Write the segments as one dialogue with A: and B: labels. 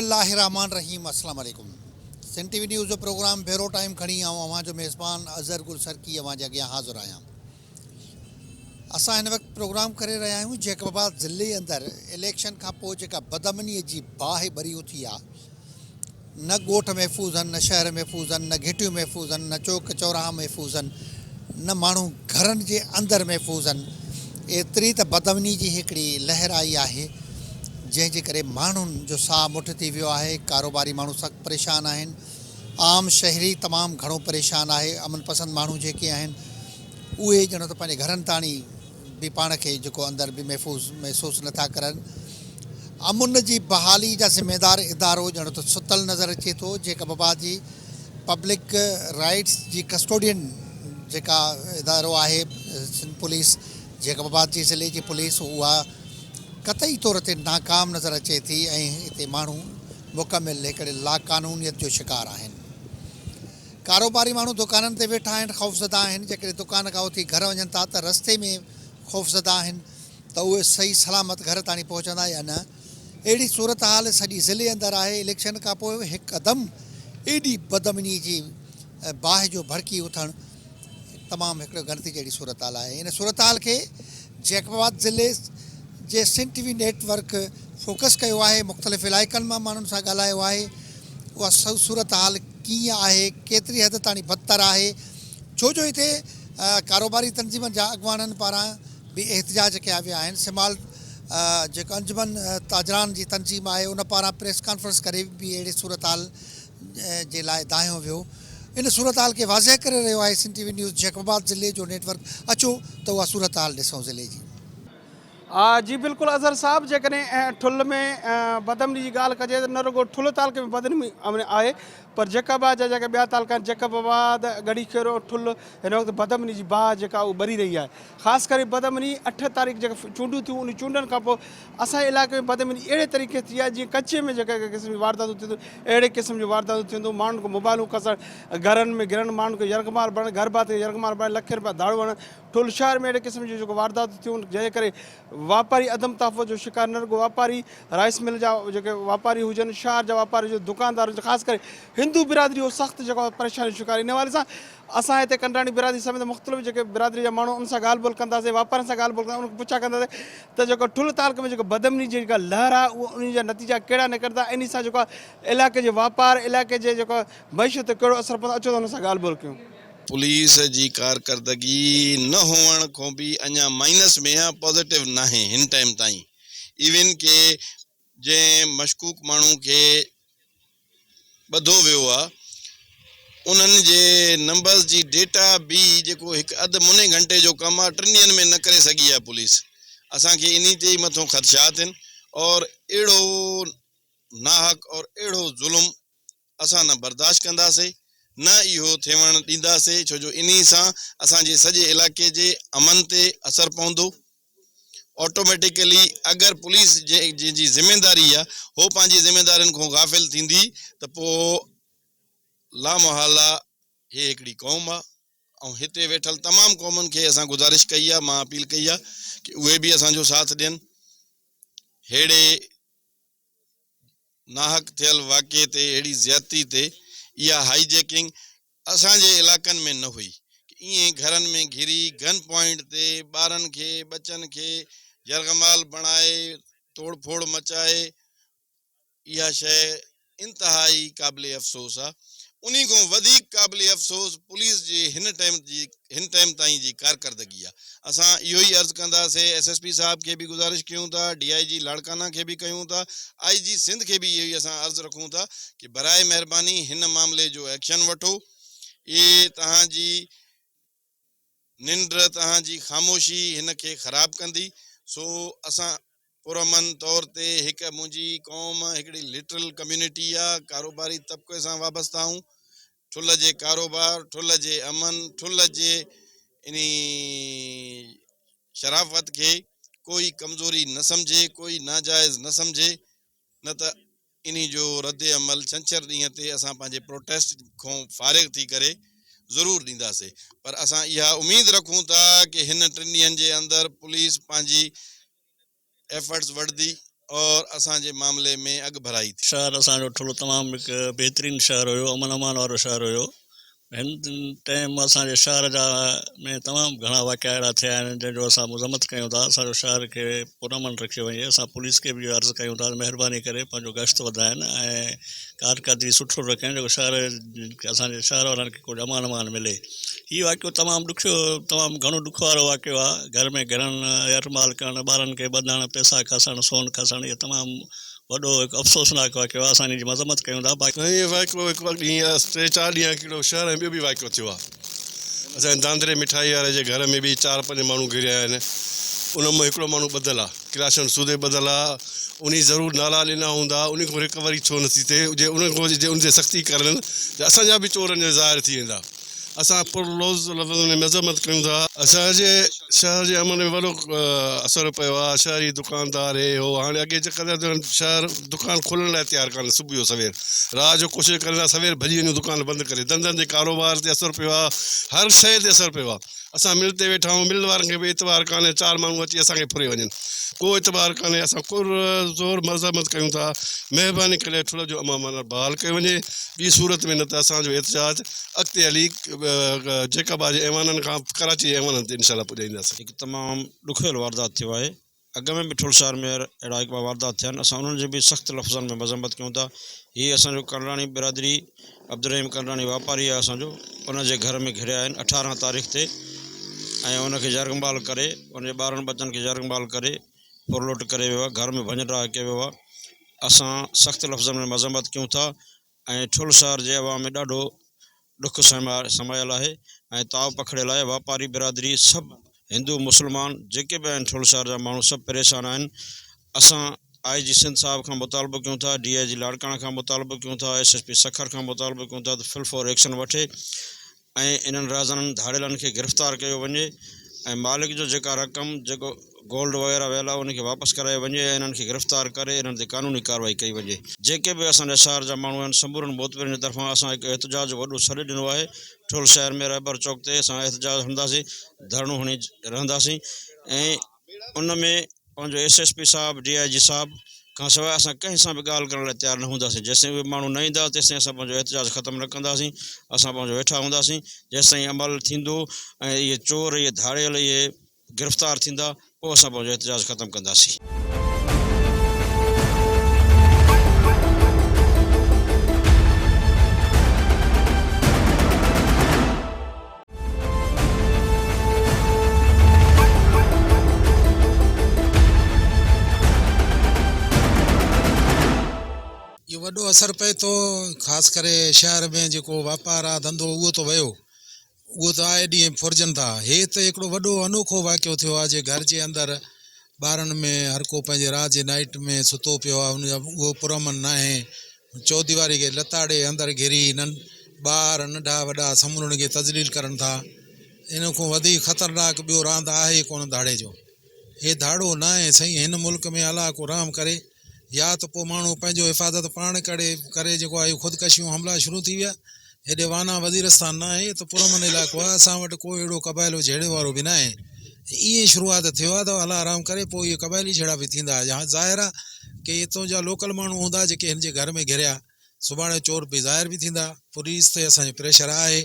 A: الله الرحمٰن الرحيم السلام عليڪم سنڌ ٽي وي نيوز جو پروگرام ڀيرو ٽائيم کڻي آئون اوهان جو ميزبان اظهر گل سرڪي اوهان جي اڳيان حاضر آهيان اسان هن وقت پروگرام ڪري رهيا آهيون جيڪب آباد ضلعي اندر اليڪشن کان پوء جيڪا بدامني جي باهه ٻري اٿي آهي نه ڳوٺ محفوظ آهن، نه شهر محفوظ آهن، نه گهٽيون محفوظ آهن، نه چوڪ چوراها محفوظ آهن، نه ماڻهو گهرن جي اندر محفوظ آهن. ايتري ته بدامني جي هڪڙي لهر آئي آهي، جنهن جي ڪري ماڻهن جو ساهه مٺ ٿي ويو آهي، ڪاروباري ماڻهو سخت پريشان آهن، عام شهري تمام گهڻو پريشان آهي، امن پسند ماڻهو جيڪي آهن، اهي ڄڻ ته پنهنجي گهرن تاڻي به پاڻ کي جيڪو اندر به محفوظ محسوس نه ٿا ڪرن. امن جي بحالي جا ذميدار ادارو ڄڻ ته ستل نظر اچي ٿو. جيڪب آباد جي پبلڪ رائيٽس جي ڪسٽوڊين جيڪا ادارو آهي سنڌ پوليس جيڪب آباد جي ضلعي جي پوليس اها قطعي طور تي ناڪام نظر اچي ٿي ۽ هتي ماڻهو مڪمل هڪڙي لاقانونيت جو شڪار آهن. ڪاروباري ماڻهو دڪانن تي ويٺا آهن، خوفزده آهن، جيڪڏهن دڪان کان اٿي گهر وڃن ٿا ته رستي ۾ خوفزده آهن ته اهي صحيح سلامت گهر تاڻي پهچندا يا نه، اهڙي صورتحال سڄي ضلعي اندر آهي، اليڪشن کانپوء هڪدم ايڏي بدامني جي باهه جو ڀڙڪي اٿڻ تمام هڪڙو ڳڻتي جهڙي صورتحال آهي، ان صورتحال کي جيڪب آباد ضلعي جي Sindh T V network focus ڪيو آهي، مختلف علائقن مان ماڻهن سان ڳالهايو آهي، اها صورتحال ڪيئن آهي، ڪيتري حد تاڻي بدتر آهي، ڇو جو هتي ڪاروباري تنظيمن جا اڳواڻن پاران به احتجاج ڪيا ويا آهن، سمال جيڪو انجمن تاجران جي تنظيم آهي ان پاران پريس ڪانفرنس ڪري به اهڙي صورتحال جي لاء دانهيو ويو، ان صورتحال کي واضح ڪري رهيو آهي Sindh T V news Jacobabad ضلعي جو نيٽ ورڪ، اچو ته اها صورتحال ڏسون ضلعي جي.
B: جي بلڪل اظهر صاحب جيڪڏهن ٺل ۾ بدامني جي ڳالهه ڪجي ته نه رڳو ٺل تعلقي ۾ بدامني آهي پر جيڪب آباد جا جيڪي ٻيا تعلقا آهن جيڪب آباد، ڳڙهي خيرو، ٺل هن وقت بدامني جي باهه جيڪا اهو ٻري رهي آهي خاص ڪري بدامني اٺ تاريخ جيڪا چونڊون ٿيون ان چونڊن کان پوء اسان جي علائقي ۾ بدامني اهڙي طريقي ٿي آهي جيئن ڪچي ۾ جيڪا قسم جون وارداتون ٿين ٿيون اهڙي قسم جون وارداتون ٿين ٿيون ماڻهن کان موبائلون کسڻ گهرن ۾ گهرن ماڻهن کي يرغمال بڻائڻ گهر ڀاتي کي يرغمال بڻائي لکين رپيا ڌاڙو هڻڻ ٺل شهر ۾ اهڙي قسم جون جيڪو وارداتون ٿيون جنهن جي ڪري واپاري عدم تحفظ جو شڪار نه رڳو واپاري رائس مل جا جيڪي واپاري هجن شهر جا واپاري هجن دڪاندار هجن خاص ڪري هندو برادري اهو سخت جيڪو آهي پريشاني جو شڪار ان حوالي سان اسان هتي ڪنڊراڻي برادري سميت مختلف جيڪي برادري جا ماڻهو ان سان ڳالهه ٻولهه ڪنداسين واپارين سان ڳالهه ٻولهه ڪنداسين انهن کان پڇا ڪنداسين ته جيڪو ٺل تعلقي ۾ جيڪو بدامني جي جيڪا لهر آهي اهو ان جا نتيجا ڪهڙا نڪرندا انهي سان جيڪو آهي علائقي جي واپار علائقي جي جيڪو معيشت تي ڪهڙو اثر پوندو اچو ته انهن سان ڳالهه ٻولهه ڪيون.
C: پوليس جي ڪارڪردگي نه هئڻ کان به اڃا مائنس ۾ آ پازيٽو ناهي هن ٽائيم تائين ايون ڪي جنهن مشڪوڪ ماڻهو کي ٻڌو ويو آ انهن جي نمبرز جي ڊيٽا به جيڪو هڪ اڌ مني گهنٽي جو ڪم آ ٽن ڏينهن ۾ نه ڪري سگهي آ پوليس اسان کي انهي تي ئي مٿو خدشات آهن اور اهڙو ناحق اور اهڙو ظلم اسان نه برداشت ڪنداسي نه اهو ٿيوڻ ڏينداسي ڇو جو انهي سان اسان جي سڄي علائقي جي امن تي اثر پوندو آٽوميٽيڪلي اگر پوليس جنهن جي ذميداري آ هو پنهنجي ذميدارين کان غافل ٿيندي ته پوء لامحاله هي هڪڙي قوم آ ۽ هتي ويٺل تمام قومن کي اسان گذارش ڪئي آ مان اپيل ڪئي آ ڪي اهي به اسان جو ساٿ ڏين ههڙي ناحق ٿيل واقعي تي اهڙي زيادتي تي اها هائي جيڪنگ اسان جي علائقن ۾ نه هئي ڪي ائين گهرن ۾ گهري گن پوائنٽ تي ٻارن کي ٻچن کي يرغمال بڻائي توڙ ڦوڙ مچائي اها شيء انتهائي قابل افسوس آ انهي کان وڌيڪ قابل افسوس پوليس جي هن ٽائيم جي هن ٽائيم تائين جي ڪارڪردگي آ اسان اهو ئي عرض ڪنداسي ايس ايس پي صاحب کي به گذارش ڪيون ٿا ڊي I جي لاڙڪانا کي به ڪيون ٿا آئي جي سنڌ کي به اهو ئي اسان عرض رکون ٿا ڪي برائي مهرباني هن معاملي جو ايڪشن وٺو اهي توهان جي ننڊ توهان جي خاموشي هن کي خراب ڪندي سو اسان پرامن طور تي هڪ منهنجي قوم هڪڙي لٽرل ڪميونٽي آ ڪاروباري طبقي سان وابسته آهون ٺلهه جي ڪاروبار ٺلهه جي امن ٺلهه جي انهي شرافت کي ڪوئي ڪمزوري نه سمجهي ڪوئي ناجائز نه سمجهي نه ته انهي جو رد عمل ڇنڇر ڏينهن تي اسان پنهنجي پروٽيسٽ کان فارغ ٿي ڪري ضرور ڏينداسي پر اسان اها اميد رکون ٿا ڪي هن ٽن ڏينهن جي اندر پوليس پنهنجي ايفرٽس وٺندي اور اسان جي معاملي ۾ اڳڀرائي ٿئي.
D: شهر اسان جو ٺلهو تمام هڪ بهترين شهر هيو امن امان وارو شهر هيو هن ٽائيم اسان جي شهر جا ۾ تمام گهڻا واقعا اهڙا ٿيا آهن جنهن جو اسان مذمت ڪيون ٿا اسان جو شهر کي پرامن رکيو وڃي اسان پوليس کي به اهو عرض ڪيون ٿا ته مهرباني ڪري پنهنجو گشت وڌائن ۽ ڪارڪردگي سٺو رکن جيڪو شهر اسان جي شهر وارن کي ڪجهه امان امان ملي هي واقعو تمام ڏکيو تمام گهڻو ڏک وارو واقعو آهي گهر ۾ گهڙڻ يرغمال ڪرڻ ٻارن کي ٻڌڻ پئسا کسڻ سون کسڻ اهو تمام وڏو هڪ افسوسناڪ واقعو آهي اسان ان جي مذمت ڪيون ٿا باقي
E: سائين اهو واقعو هڪ ڏينهن ٽي چار ڏينهن اڳ هڪڙو شهر ۾ ٻيو به واقعو ٿيو آهي اسان جي داندري مٺائي واري جي گهر ۾ به چار پنج ماڻهو گهريا آهن ان مان هڪڙو ماڻهو ٻڌل آهي ڪلاشن سودي ٻڌل آهي انهي ضرور نالا ڏنا هوندا انهي کان رڪوري ڇو نٿي ٿئي جي انهن کان جي ان تي سختي ڪرن ته اسان جا به چور ان ظاهر ٿي ويندا اسان پر لوز لفظن ۾ مذمت ڪيون ٿا. اسان جي شهر جي امن ۾ وڏو اثر پيو آهي شهري دڪاندار هي هو هاڻي اڳي جيڪڏهن شهر دڪان کولڻ لاء تيار ڪانه صبح جو سوير رات جو ڪوشش ڪرن ٿا سوير ڀڄي وڃون دڪان بند ڪري ڌنڌن تي ڪاروبار تي اثر پيو آهي هر شيء تي اثر پيو آهي اسان مل تي ويٺا آهيون مل وارن کي به اعتبار ڪانهي چار ماڻهو اچي اسان کي ڦري وڃن ڪو اعتبار ڪانهي اسان پر زور مذمت ڪيون ٿا مهرباني ڪري ٺل جو امن بحال ڪيو وڃي ٻي صورت ۾ نه ته اسان جو احتجاج اڳتي هلي جيڪب آباد جي ايوانن کان ڪراچي جي ايوانن تي انشاء الله پڄائينداسين.
F: هڪ تمام ڏکويل واردات ٿيو آهي اڳ ۾ به ٺل شهر ۾ اهڙا هڪ ٻه واردات ٿيا آهن اسان انهن جي به سخت لفظن ۾ مذمت ڪيون ٿا هي اسان جو ڪنراڻي برادري عبدالرحيم ڪنراڻي واپاري آهي اسان جو ان جي گهر ۾ گهڙيا آهن 18 تاريخ تي ۽ ان کي يرغمال ڪري ان جي ٻارن ٻچن کي يرغمال ڪري ڦرلوٽ ڪري ويو آهي گهر ۾ ڀڃ ڊاهه ڪيو ويو آهي اسان سخت لفظن ۾ مذمت ڪيون ٿا ۽ ٺل شهر جي عوام ۾ ڏاڍو ڏک سمايل آهي ۽ تاء پکڙيل آهي واپاري برادري سڀ هندو مسلمان جيڪي به آهن ٺل شهر جا ماڻهو سڀ پريشان آهن اسان آء جي سنڌ صاحب کان مطالبو ڪيون ٿا ڊي I جي لاڙڪاڻه کان مطالبو ڪيون ٿا ايس ايس پي سکر کان مطالبو ڪيون ٿا ته فل فور ايڪشن وٺي ۽ انهن رهزنن ڌاڙيلن کي گرفتار ڪيو وڃي ۽ مالڪ جو جيڪا رقم جيڪو گولڊ وغيره ويل آهي ان کي واپس ڪرايو وڃي ۽ انهن کي گرفتار ڪري انهن تي قانوني ڪارروائي ڪئي وڃي. جيڪي به اسان جا شهر جا ماڻهو آهن سمورن معتبرن جي طرفان اسان هڪ احتجاج جو وڏو سڏ ڏنو آهي ٺل شهر ۾ رهبر چوڪ تي اسان احتجاج هڻنداسين ڌرڻو هڻي رهنداسين ۽ ان ۾ پنهنجو ايس ايس پي صاحب، ڊي I جي صاحب کان سواء اسان ڪنهن سان به ڳالهه ڪرڻ لاء تيار نه هونداسين، جيستائين اهي ماڻهو نه ايندا تيستائين اسان پنهنجو احتجاج ختم نه ڪنداسين، اسان پنهنجو ويٺا هونداسين، جيستائين عمل ٿيندو ۽ اهي چور، اهي ڌاڙيل، اهي گرفتار ٿيندا پوء اسان پنهنجو احتجاج ختم ڪنداسين.
G: اهو وڏو اثر پئي ٿو خاص ڪري شهر ۾ جيڪو واپار آ ڌنڌو اهو ته ويو اهو ته آئي ڏينهن ڦرجن ٿا هي ته هڪڙو وڏو انوکو واقعو ٿيو آ جي گهر جي اندر ٻارن ۾ هر ڪو پنهنجي رات جي نائٽ ۾ ستو پيو آ ان جا اهو پرامن ناهي چوديواري کي لتاڙي اندر گهري ٻار ننڍا وڏا سمورن کي تذليل ڪرن ٿا ان کان وڌيڪ خطرناڪ ٻيو راند آهي ئي ڪونه ڌاڙي جو. هي ڌاڙو ناهي سائين هن ملڪ ۾ الله ڪو رحم ڪري يا ته پوء ماڻهو پنهنجو حفاظت پاڻ ڪري ڪري جيڪو آهي خودڪشيون حملا شروع ٿي ويا هيڏي وانا وزيرستان ناهي ته پرامن علائقو آهي اسان وٽ ڪو اهڙو قبائلو جهيڙي وارو به ناهي ائين شروعات ٿيو آهي ته الله رحم ڪري پوء اهي قبائلي جهيڙا به ٿيندا ظاهر آهي ڪي هتون جا لوڪل ماڻهو هوندا جيڪي هن جي گهر ۾ گهريا سڀاڻي چور به ظاهر به ٿيندا پوليس تي اسان جو پريشر آهي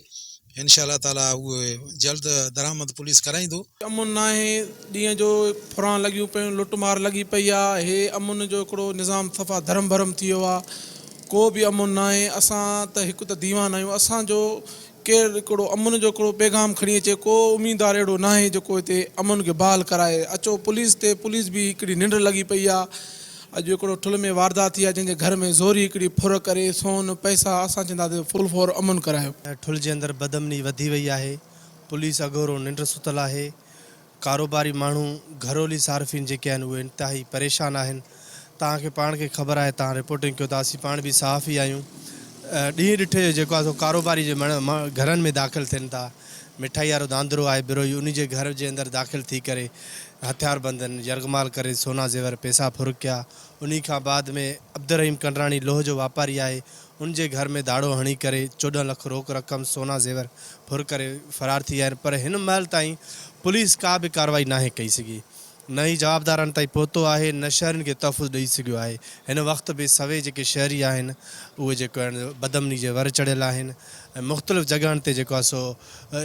G: انشاء الله تعالي اهي جلد درآمد پوليس ڪرائيندو.
H: امن ناهي ڏينهن جو ڦران لڳيون پيون لٽ مار لڳي پئي آ هي امن جو هڪڙو نظام صفا درهم برهم ٿي ويو آ ڪو به امن ناهي اسان ته هڪ ته ديوان آهيون اسان جو ڪير هڪڙو امن جو هڪڙو پيغام کڻي اچي ڪو اميدوار اهڙو ناهي جيڪو هتي امن کي بحال ڪرائي اچو پوليس تي پوليس به هڪڙي ننڊ لڳي پئي آ اڄ هڪڙو ٺل ۾ واردات ٿي آ جنهن جي گهر ۾ زوري هڪڙي ڦر ڪري سون پئسا اسان چونداسين فل فور امن ڪرايو.
I: ٺل جي اندر بدامني وڌي وئي آهي پوليس اگهورو ننڊ ستل آهي ڪاروباري ماڻهو گهرولي صارفين جيڪي آهن اهي انتهائي پريشان آهن توهان کي پاڻ کي خبر آهي توهان رپورٽنگ ڪيو ٿا اسين پاڻ به صحافي آهيون ڏينهن ڏٺي جو جيڪو آهي سو ڪاروباري جي گهرن ۾ داخل ٿين ٿا مٺائي وارو داندرو آهي بروهي انهي جي گهر جي اندر داخل ٿي ڪري هٿياربندن يرغمال ڪري سونا زيور پيسا ڦر ڪيا انهي کان بعد ۾ عبدالرحيم ڪنڊراڻي لوهه جو واپاري آهي ان جي گهر ۾ ڌاڙو هڻي ڪري 14 لک روڪ رقم سونا زيور ڦر ڪري فرار ٿي ويا آهن پر هن مهل تائين پوليس ڪا به ڪارروائي ناهي ڪئي سگهي. نه ئي جوابدارن تائين پهتو آهي نه شهرين کي تحفظ ڏئي سگهيو آهي. هن وقت به سوين جيڪي شهري آهن اهي جيڪو آهن بدامني جي ور چڙهيل آهن ۽ مختلف جڳهن تي جيڪو آهي سو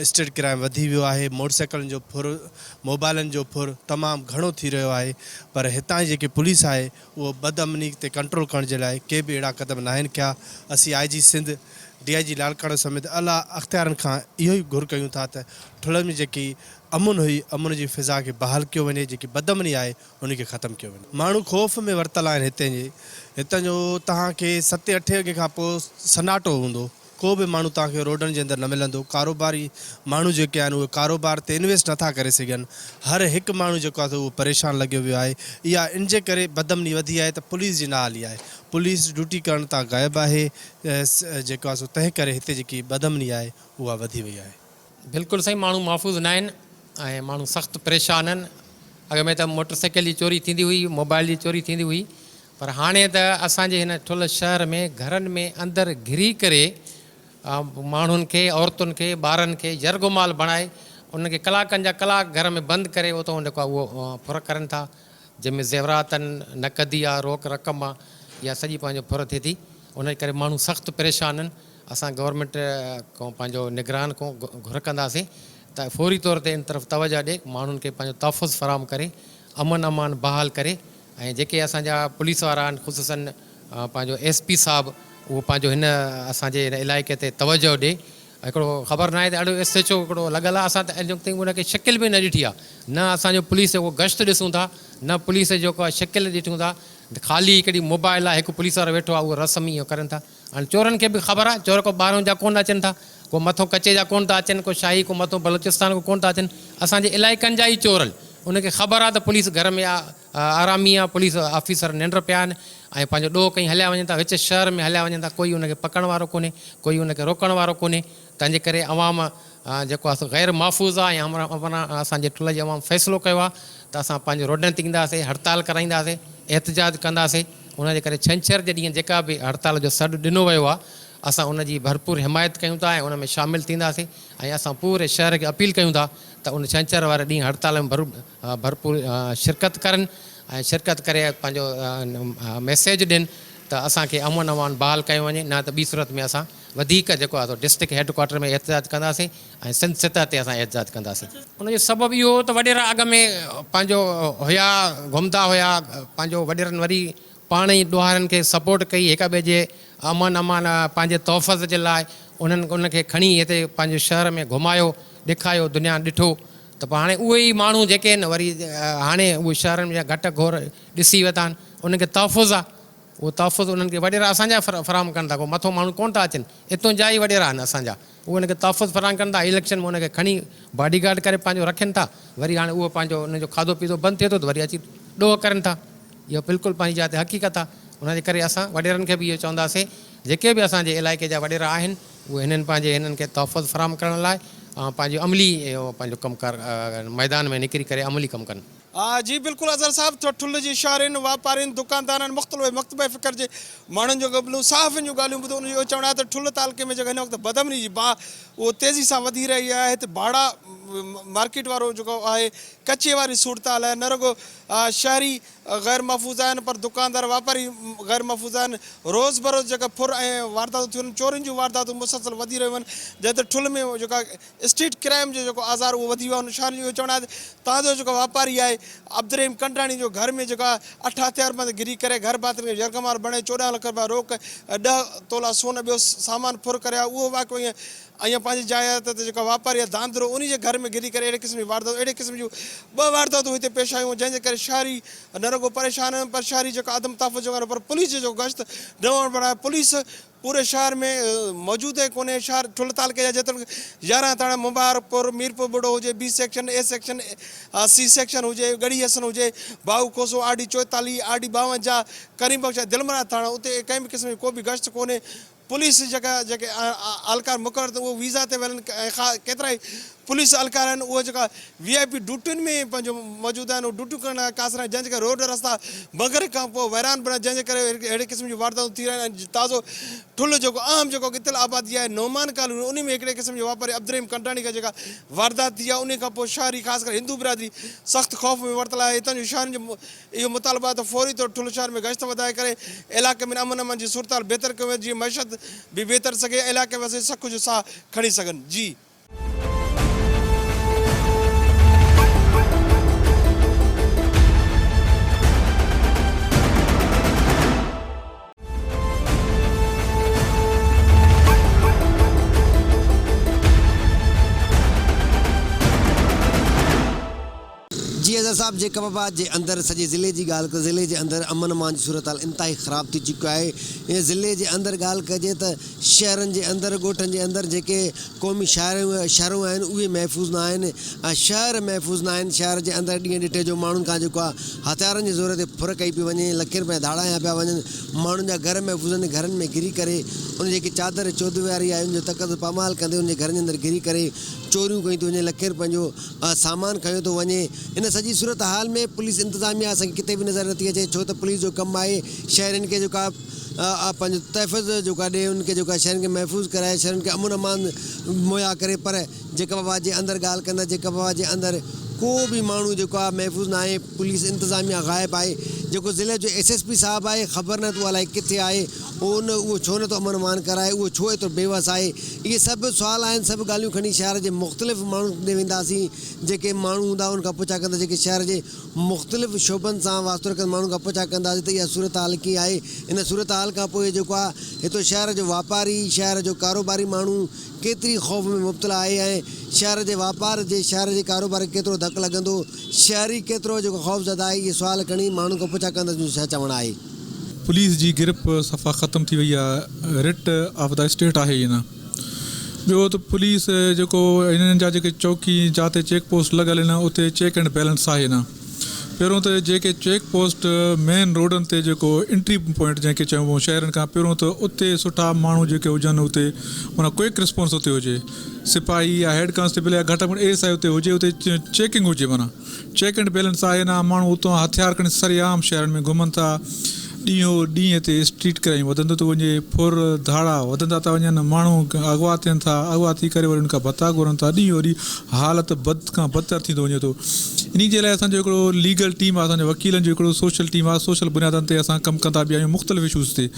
I: اسٽريٽ ڪرائم وڌي ويو آهي موٽر سائيڪلن جو ڦر موبائلن جو ڦر تمام گهڻو ٿي رهيو آهي پر هتان جي جيڪي پوليس آهي اهو بدامني تي ڪنٽرول ڪرڻ جي لاء ڪي به اهڙا قدم ناهن کنيا اسين I G Sindh D I G Larkana سميت اعليٰ اختيارن کان اهو ئي گهر ڪيون ٿا ته ٺلهه ۾ جيڪي امن هئي، امن جي فضا کي بحال ڪيو وڃي، جيڪي بدامني آهي ان کي ختم ڪيو وڃي. ماڻهو خوف ۾ ورتل آهن هتي جي، هتان جو توهان کي ستين اٺين وڳي کان پوء سناٽو هوندو، ڪو به ماڻهو توهان کي روڊن جي اندر نه ملندو، ڪاروباري ماڻهو جيڪي آهن اهي ڪاروبار تي انويسٽ نٿا ڪري سگهن، هر هڪ ماڻهو جيڪو آهي سو اهو پريشان لڳيو ويو آهي، اها ان جي ڪري بدامني وڌي آهي ته پوليس جي نااهلي آهي، پوليس ڊيوٽي ڪرڻ تان غائب آهي، جيڪو آهي سو تنهن ڪري هتي جيڪي بدامني آهي اها وڌي وئي آهي.
J: بلڪل سائين ماڻهو محفوظ ناهن ۽ ماڻهو سخت پريشان آهن اڳ ۾ ته موٽر سائيڪل جي چوري ٿيندي هئي موبائل جي چوري ٿيندي هئي پر هاڻي ته اسان جي هن ٺل شهر ۾ گهرن ۾ اندر گهري ڪري ماڻهن کي عورتن کي ٻارن کي يرغمال بڻائي انهن کي ڪلاڪن جا ڪلاڪ گهر ۾ بند ڪري اتو جيڪو آهي اهو ڦر ڪرن ٿا جنهن ۾ زيورات آهن نقدي آهي روڪ رقم آهي اها سڄي پنهنجو ڦر ٿئي ٿي ان جي ڪري ماڻهو سخت پريشان آهن اسان گورنمينٽ کان پنهنجو نگران کان گهر ڪنداسين ته فوري طور تي ان طرف توجه ڏي ماڻهن کي پنهنجو تحفظ فراهم ڪري امن امان بحال ڪري ۽ جيڪي اسان جا پوليس وارا آهن خصوصا پنهنجو ايس پي صاحب اهو پنهنجو هن اسان جي هن علائقي تي توجه ڏي هڪڙو خبر ناهي ته اهڙو ايس ايڇ او هڪڙو لڳل آهي اسان ته اڄ تائين ان کي شڪل به نه ڏٺي آهي نه اسان جو پوليس جو گشت ڏسون ٿا نه پوليس جو ڪا شڪل ڏٺون ٿا خالي هڪڙي موبائل آهي هڪ پوليس وارو ويٺو آهي اهو رسمي اهو ڪرن ٿا هاڻي چورن کي به خبر آهي، چور ڪو ٻاهرون جا ڪونه اچن ٿا، ڪو مٿو ڪچي جا ڪونه ٿا اچن، ڪو شاهي، ڪو مٿو بلوچستان ڪو ڪونه ٿا اچن، اسان جي علائقن جا ئي چور آهن، انهن کي خبر آهي ته پوليس گهر ۾ آرامي آهي، پوليس آفيسر ننڊ پيا آهن ۽ پنهنجو ڏوهه ڪئي هليا وڃن ٿا، وچ شهر ۾ هليا وڃن ٿا، ڪوئي انهن کي پڪڙڻ وارو ڪونهي، ڪوئي انهن کي روڪڻ وارو ڪونهي، تنهن جي ڪري عوام جيڪو آهي سو غير محفوظ آهي ۽ اسان جي ٺلهه جي عوام فيصلو ڪيو آهي ته اسان پنهنجي روڊن تي اينداسين، هڙتال ڪرائينداسين، احتجاج ڪنداسين. ان جي ڪري ڇنڇر جي ڏينهن جيڪا به هڙتال جو سڏ ڏنو ويو آهي اسان ان جي ڀرپور حمايت ڪيون ٿا ۽ ان ۾ شامل ٿينداسين ۽ اسان پوري شهر کي اپيل ڪيون ٿا ته ان ڇنڇر واري ڏينهن هڙتال ۾ ڀرپور شرڪت ڪرن ۽ شرڪت ڪري پنهنجو ميسيج ڏين ته اسان کي امن امان بحال ڪيو وڃي نه ته ٻي صورت ۾ اسان وڌيڪ جيڪو آهي سو ڊسٽرڪٽ هيڊ ڪوارٽر ۾ احتجاج ڪنداسين ۽ سنڌ سطح تي اسان احتجاج ڪنداسين. ان جو سبب اهو هو ته وڏيرا اڳ ۾ پنهنجو هيا گهمندا هيا پنهنجو وڏيرن وري پاڻ ئي ڏوهارين کي سپورٽ ڪئي هڪ ٻئي جي امن امان پنهنجي تحفظ جي لاء انهن ان کي کڻي هتي پنهنجي شهر ۾ گهمايو ڏيکايو دنيا ڏٺو ته پوء هاڻي اهي ئي ماڻهو جيڪي آهن وري هاڻي اهي شهرن جا گهٽ گهور ڏسي ويتا آهن انهن کي تحفظ آهي اهو تحفظ انهن کي وڏيرا اسان جا فراهم ڪن ٿا، ڪو مٿو ماڻهو ڪونه ٿا اچن، اتون جا ئي وڏيرا آهن اسان جا، اهي انهن کي تحفظ فراهم ڪن ٿا، اليڪشن ۾ انهن کي کڻي باڊي گارڊ ڪري پنهنجو رکين ٿا، وري هاڻي اهو پنهنجو انهن جو کاڌو پيتو بند ٿئي ٿو ته وري اچي ڏوهه ڪرن ٿا، اهو بلڪل پنهنجي جاء تي حقيقت آهي، ان جي ڪري اسان وڏيرن کي به اهو چونداسين جيڪي به اسان جي علائقي جا وڏيرا آهن اهي هنن پنهنجي هنن کي تحفظ فراهم ڪرڻ لاء پنهنجو عملي پنهنجو ڪم ڪار ميدان ۾ نڪري ڪري عملي ڪم ڪن.
B: جي بلڪل اظهر صاحب ٺل جي شهرين، واپارين، دڪاندارن، مختلف مڪتبه فڪر جي ماڻهن جو قبلون، صحافين جون ڳالهيون ٻڌو انهن جو اهو چوڻ آهي ته ٺل تعلقي ۾ جيڪا هن وقت بدامني جي باهه اهو تيزي سان وڌي رهي آهي هت باڙا مارڪيٽ وارو جيڪو آهي ڪچي واري صورتحال آهي نه رڳو شهري غير محفوظ آهن پر دڪاندار واپاري غير محفوظ آهن روز بروز جيڪا ڦر ۽ وارداتون ٿيون آهن چورين جون وارداتون مسلسل وڌي رهيون آهن جنهن تي ٺل ۾ جيڪا اسٽريٽ ڪرائيم جو جيڪو آزار اهو وڌي ويو آهي. شهرين جو اهو چوڻ آهي ته تان جو جيڪو واپاري آهي عبدالرحيم ڪنڊراڻي جو گهر ۾ جيڪو آهي اٺ هٿياربند گهري ڪري گهر ڀاتين کي يرغمال بڻائي 14 لک رپيا روڪ ۽ ڏهه تولا سون ۽ ٻيو سامان ڦر ڪري آيو اهو واقعو ائين ائين پنهنجي جاء آهي ته جيڪو واپاري آهي داندرو انهي جي گهر ۾ گهري ڪري اهڙي قسم جي واردات اهڙي قسم جون ٻه وارداتون هتي پيش آيون جنهن جي ڪري شهري نه رڳو پريشان آهن پر شهري جيڪو عدم تحفظ جو پر پوليس جو جيڪو گشت نه هئڻ بڻايو پوليس پوري شهر ۾ موجود ئي ڪونهي شهر ٺل تعلقي جا جيتوڻيڪ 11 ٿاڻا مبارڪپور، ميرپور ٻڙو هجي، B section, A section, C section هجي، ڳڙهي حسن هجي، Bahu Khoso, R D 44، R D 52، Karim Bakhsh ۽ Dilmurad ٿاڻا اتي ڪنهن به قسم جو ڪو به گشت ڪونهي. پوليس جيڪا جيڪي اهلڪار مقرر اٿن اهي ويزا تي ويل آهن ۽ ڪيترائي پوليس اهلڪار آهن اهي جيڪا وي آء پي ڊيوٽين ۾ پنهنجو موجود آهن اهي ڊيوٽيون ڪرڻ لاء قاصر آهن جنهن جي ڪري روڊ رستا مغرب کان پوء ويران بڻيا جنهن جي ڪري اهڙي قسم جون وارداتون ٿي رهيون آهن ۽ تازو ٺلهه جيڪو اهم جيڪو ڳتيل آبادي آهي نعمان ڪالوني انهي ۾ هڪڙي قسم جي واپاري عبدالرحيم ڪنڊراڻي کان جيڪا واردات ٿي آهي انهي کان پوء شهري خاص ڪري هندو برادري سخت خوف ۾ ورتل آهي هتان جون شهرين جو اهو مطالبو آهي ته فوري طور ٺلهه شهر ۾ گشت وڌائي ڪري علائقي ۾ امن امان جي صورتحال بهتر ڪيو وڃي جيئن معيشت به بهتر سگهي ۽ علائقي واسي سک جو ساهه کڻي سگهن. جي.
K: جي اظهر صاحب جيڪب آباد جي اندر سڄي ضلعي جي ڳالهه ڪجي ضلعي جي اندر امن امان جي صورتحال انتهائي خراب ٿي چڪي آهي ۽ ضلعي جي اندر ڳالهه ڪجي ته شهرن جي اندر ڳوٺن جي اندر جيڪي قومي شاهراهون آهن اهي محفوظ نه آهن ۽ شهر محفوظ نه آهن شهر جي اندر ڏينهن ڏٺي جو ماڻهن کان جيڪو آهي هٿيارن جي زور تي ڦر ڪئي پئي وڃي لکين رپيا ڌاڙا هنيا پيا وڃن ماڻهن جا گهر محفوظ آهن گهرن ۾ گهري ڪري ان جيڪي چادر چوديواري آهي ان جو تقدس پامال ڪندي ان جي گهرن جي اندر گهري ڪري چوريون ڪيون ٿيون وڃن لکين رپين جو سامان کنيو ٿو وڃي ان سڄي صورتحال ۾ پوليس انتظاميا اسان کي ڪٿي به نظر نٿي اچي ڇو ته پوليس جو ڪم آهي شهرين کي جيڪا پنهنجو تحفظ جيڪو ڏي ان کي جيڪو شهرين کي محفوظ ڪرائي شهرين کي امن امان مهيا ڪري پر جيڪب آباد جي اندر ڳالهه ڪندا جيڪب آباد جي اندر ڪو به ماڻهو جيڪو آهي محفوظ نه آهي پوليس انتظاميا غائب آهي جيڪو ضلعي جو ايس ايس پي صاحب آهي خبر نه ته اهو الائي ڪٿي آهي ان اهو ڇو نٿو امن امان ڪرائي اهو ڇو ايترو بيوس آهي اهي سڀ سوال آهن سڀ ڳالهيون کڻي شهر جي مختلف ماڻهن ڏي وينداسين جيڪي ماڻهو هوندا ان کان پڇا ڪندا جيڪي شهر جي مختلف شعبن سان واسطو رکندڙ ماڻهن کان پڇا ڪنداسين ته اها صورتحال ڪيئن آهي ان صورتحال کان پوء جيڪو آهي هتو شهر جو واپاري شهر جو ڪاروباري ماڻهو ڪيتري خوف ۾ مبتلا آهي ۽ شهر جي واپار جي شهر جي ڪاروبار کي ڪيترو ڌڪ لڳندو شهري ڪيترو جيڪو خوفزده آهي اهي سوال کڻي ماڻهن کان پڇا ڪنداسين جو ڇا چوڻ آهي.
L: پوليس جي گرپ صفا ختم ٿي وئي آ رٽ آف the state آهي ئي نه ٻيو ته پوليس جيڪو هنن جا جيڪي چوڪي جاتي چيڪ پوسٽ لڳل آهن اتي چيڪ اينڊ بيلنس آهي نه پهريون ته جيڪي چيڪ پوسٽ مين روڊن تي جيڪو انٽري پوائنٽ جنهن کي چئبو شهرن کان پهريون ته اتي سٺا ماڻهو جيڪي هجن اتي معنيٰ ڪوئڪ رسپانس اتي هجي سپاهي يا هيڊ ڪانسٽيبل يا گهٽ ۾ گهٽ اي ايس I اتي هجي اتي چيڪنگ هجي معنيٰ چيڪ اينڊ بيلنس آهي نه، ماڻهو اتان هٿيار کڻي سرعام شهرن ۾ گهمن ٿا، ڏينهون ڏينهن تي اسٽريٽ ڪرائيم وڌندو ٿو وڃي، ڦر ڌاڙا وڌندا ٿا وڃن، ماڻهو اغوا ٿين ٿا، اغوا ٿي ڪري وري انهن کان ڀتا گهرن ٿا، ڏينهون ڏينهن حالت بد کان بدتر ٿيندو وڃي ٿو، انهي جي لاء اسان جو هڪڙو ليگل ٽيم آهي، اسان جو وڪيلن جو هڪڙو سوشل ٽيم آهي، سوشل بنيادن تي اسان ڪم ڪندا به آهيون مختلف اشوز تي،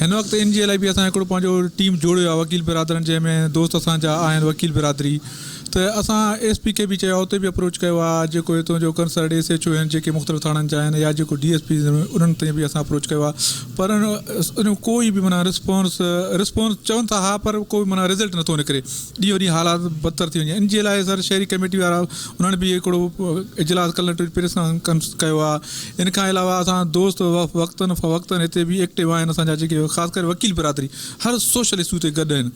L: هن وقت ان جي لاء به اسان هڪڙو پنهنجو ٽيم جوڙيو آهي وڪيل برادرن جنهن ۾ دوست اسان جا آهن وڪيل برادري. ته اسان ايس پي کي به چيو آهي اتي به اپروچ ڪيو آهي جيڪو هتون جو ڪنسرڊ ايس ايڇ او آهن جيڪي مختلف ٿاڻن جا آهن يا جيڪو ڊي ايس پي انهن تائين به اسان اپروچ ڪيو آهي پر ان جو ڪوئي به معنيٰ رسپانس رسپانس چون ٿا ها پر ڪو به معنيٰ رزلٽ نٿو نڪري ڏينهون ڏينهن حالات بدتر ٿي وڃي ان جي لاء سر شهري ڪميٽي وارا انهن به هڪڙو اجلاس ڪلهه پريس ڪانفرنس ڪيو آهي ان کان علاوه اسان دوست وقتن فوقتن هتي به ايڪٽو آهن اسان جا جيڪي خاص ڪري وڪيل برادري هر سوشل اشو تي گڏ آهن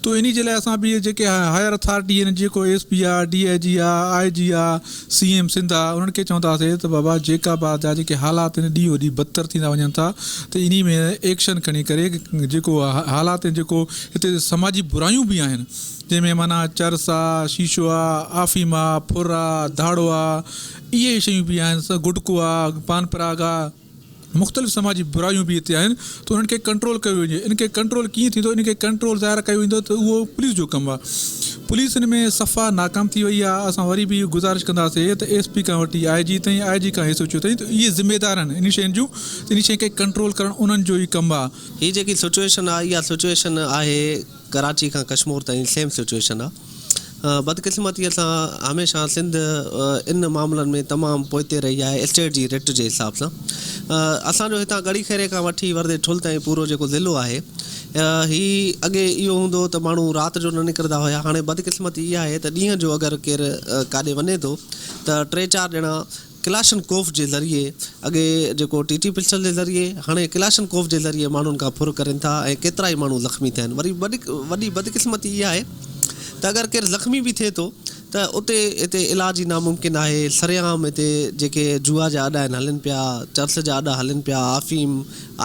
L: تو انهي جي لاء اسان به جيڪي هائر اٿارٽي آهن جيڪو ايس پي آ ڊي I جي آ آء جي آ سي ايم سنڌ آ انهن کي چونداسي ته بابا جيڪب آباد جا جيڪي حالات آهن ڏينهون ڏينهن بدتر ٿيندا وڃن ٿا ته انهي ۾ ايڪشن کڻي ڪري جيڪو حالات آهن جيڪو هتي سماجي برايون به آهن جنهن ۾ معنيٰ چرس آ شيشو آ آفيم آ ڦر آ ڌاڙو آ اهي شيون به آهن گٽڪو آ پان پراگ آ مختلف سماجي برايون به هتي آهن ته انهن کي ڪنٽرول ڪيو وڃي ان کي ڪنٽرول ڪيئن ٿيندو ان کي ڪنٽرول ظاهر ڪيو ويندو ته اهو پوليس جو ڪم آهي پوليس ان ۾ صفا ناڪام ٿي وئي آهي اسان وري به گذارش ڪنداسي ته ايس پي کان وٺي آء جي تائين آء جي کان ايس ايڇ او تائين ته اهي ذميدار آهن ان شين جون ته ان شين کي ڪنٽرول ڪرڻ انهن جو ئي ڪم آهي.
I: هي جيڪي سچوئيشن آهي اها سچوئيشن آهي ڪراچي کان ڪشمور تائين سيم سچوئيشن آهي بدقسمتيء سان هميشه سنڌ ان معاملن ۾ تمام پوئتي رهي آهي اسٽيٽ جي رٽ جي حساب سان اسان جو هتان ڳڙهي خيري کان وٺي وردي ٺل تائين پورو جيڪو ضلعو آهي هي اڳي اهو هوندو هو ته ماڻهو رات جو نه نڪرندا هيا هاڻي بدقسمتي اها آهي ته ڏينهن جو اگر ڪير ڪاڏي وڃي ٿو ته ٽي چار ڄڻا ڪلاشن ڪوف جي ذريعي اڳي جيڪو ٽي ٽي پسٽل جي ذريعي هاڻي ڪلاشن ڪوف جي ذريعي ماڻهن کان ڦر ڪرين ٿا ۽ ڪيترائي ماڻهو زخمي ٿيا آهن وري وڏي بدقسمتي اها آهي ته اگر ڪير زخمي به ٿئي ٿو ته اتي هتي علاج ئي ناممڪن آهي سرعام هتي جيڪي جوا جا اڏا آهن هلن پيا چرس جا اڏا هلن پيا آفيم